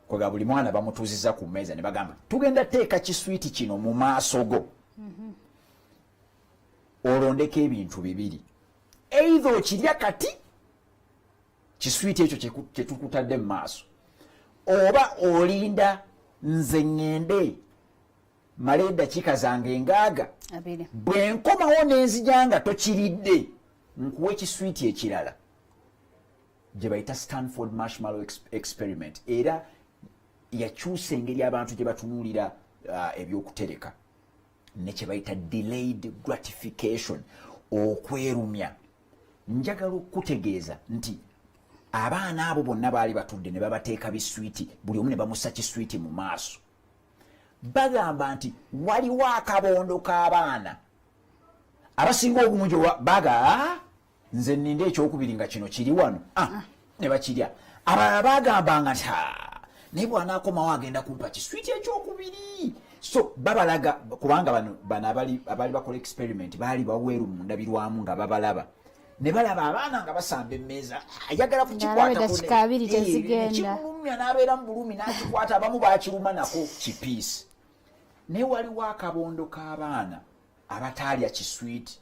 Kwega buli mwana bamutuuziza ku mmeeza ne bagamba, "Tugenda teeka kiswiti kino mu maaso go, olondeko ebintu bibiri: either okirya kati kiswiti ekyo kyetukutadde mu maaso, oba olinda nze ŋŋende male eddakiika zange 60, 20. Bwe nkomawo nenzija nga tokiridde, nkuwa ekiswiti ekirala." Gye bayita Stanford Marshmallow Experiment, era yakyusa engeri abantu gye batunuulira ebyokutereka ne kye bayita delayed gratification, okwerumya. Njagala okukutegeeza nti abaana abo bonna baali batudde ne babateeka biswiti, buli omu ne bamussa kiswiti mu maaso. Bagamba nti waliwo akabondo k'abaana abasinga obungi baga, "Ah, nze nninda ekyokubiri nga kino kiri wano." Ah, ne bakirya. Abalala bagambanga nti, "Ah, naye bw'anaakomawo agenda kumpa kiswiti ekyokubiri." So babalaga kubanga bano abali bakola experiment baali baweeru mu ndabirwamu nga babalaba, ne balaba abaana nga basamba emmeeza, ayagala Ng'alaba kukikwata. Eddakiika 20 tezigenda. Kimulumya n'abeera mu bulumi n'akikwata. Abamu bakiruma nako kipiisi. Naye waliwo akabondo k'abaana abataalya kiswiti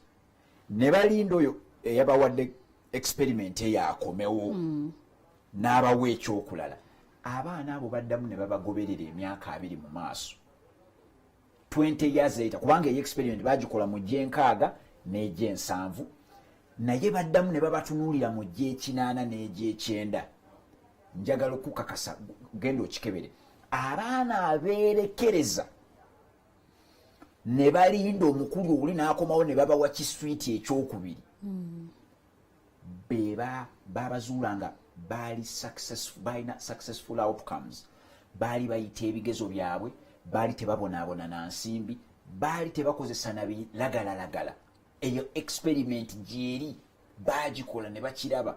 ne balinda oyo eyabawadde experiment eyo akomewo n'abawa ekyokulala. Abaana abo baddamu ne babagoberera emyaka 20 mu maaso, 20 years later, kubanga eyo experiment bagikola mu gye-60 n'egye-70, naye baddamu ne babatunuulira mu gye-80 n'egye-90. Njagala okukakasa, genda okikebere, abaana abeerekereza ne balinda omukulu oli n'akomawo ne babawa kiswiti ekyokubiri, be babazuula nga baali successful, balina successful outcomes, baali bayita ebigezo byabwe, baali tebabonaabona na nsimbi, baali tebakozesa na biragalalagala. Eyo experiment gyeri, bagikola ne bakiraba.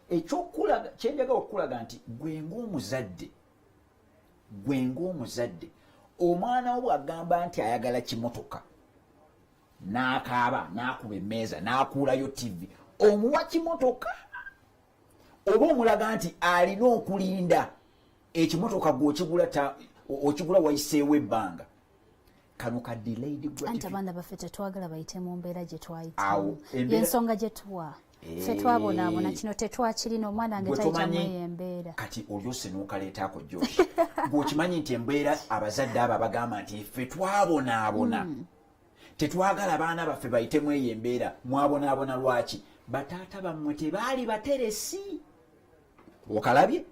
Ekyokulaga kyenjagala okukulaga nti gwe ng'omuzadde, omwana wo bw'agamba nti ayagala kimotoka, n'akaaba, n'akuba emmeeza, n'akuulayo TV, omuwa kimotoka oba omulaga nti alina okulinda ekimotoka gwe okigula okigula wayiseewo ebbanga? Kano ka delayed Anti gratification. Abaana baffe tetwagala bayite mu mbeera gye Awo, twayitamu. Yensonga gye tuwa ffe twabonaabona, kino tetwakirina, omwana wange Gwe tayitamu tomanyi. eyo embeera. Kati olyose n'okaleetaako, Josh. Gweokimanyi nti embeera abazadde abo abagamba nti ffe twabonaabona, tetwagala baana baffe bayitemu eyo embeera, mwabonaabona lwaki? Bataata bammwe tebaali bateresi. Okalabye?